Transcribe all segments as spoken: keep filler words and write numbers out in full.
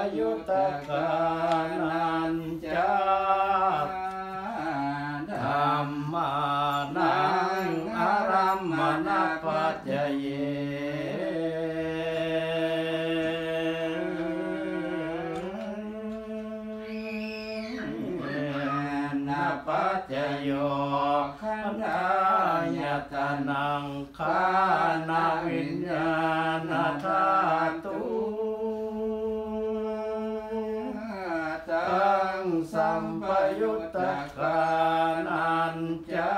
sampayuttakānañca dhammānaṃ ārammaṇapaccaye- na paccayo khandhāyatanaṃ ghānaviññāṇadhātu taṃ sampayuttakānañca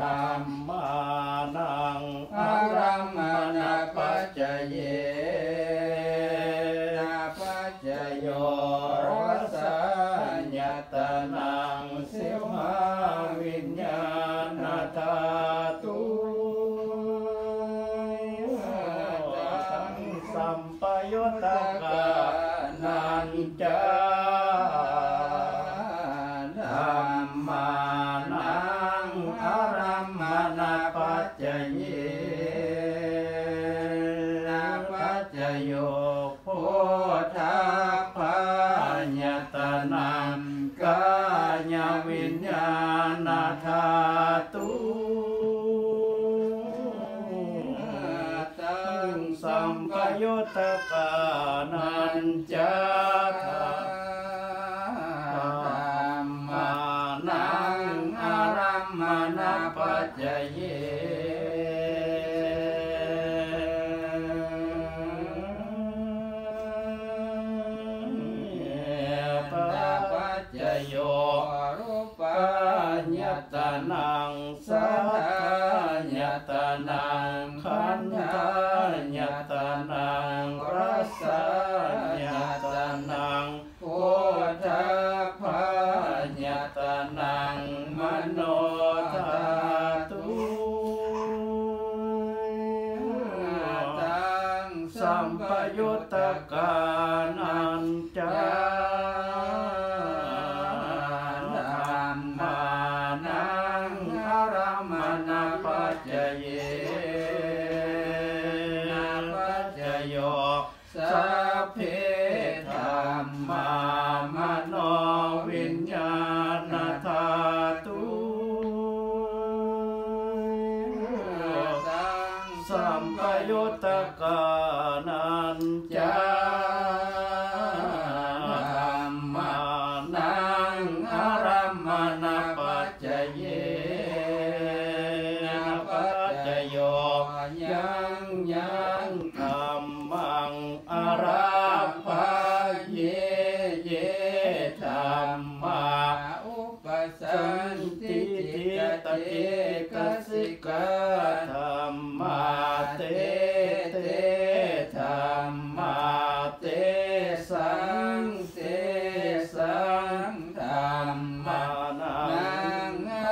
dhammānaṃ ārammaṇapaccaye- na paccayo rasāyatanaṃ jivhāviññāṇadhātu taṃ sampayuttakānañca dhammānaṃ ārammaṇapaccaye- na paccayo phoṭṭhabbāyatanaṃ kāyaviññāṇadhātu taṃ sampayuttakānañca dhammānaṃ ārammaṇapaccaye- na paccayo rūpāyatanaṃ saddāyatanaṃ gandhāyatanaṃ rasāyatanaṃ phoṭṭhabbāyatanaṃ mano dhātu taṃ sampayuttakānañca dhammānaṃ ārammaṇapaccaye- na paccayo sabbe dhammā manoviññāṇadhātu taṃ sampayuttakānañca dhammānaṃ ārammaṇapaccaye- na paccayo yaṃ yaṃ dhammaṃ ārabhayye ye dhammā upassanti cittacikasikhā dhammā te te dhammā tesaṃ tesaṃ dhammānaṃ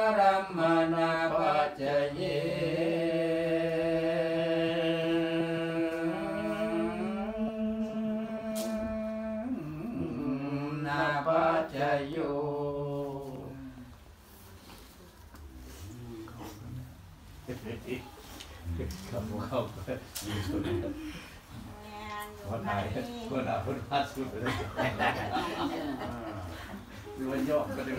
ārammaṇapaccaye- na paccayo เขาเขา แม่นอยู่ คนไหน คนไหน คนล่าสุดเลย หรือว่าย่อกันเลย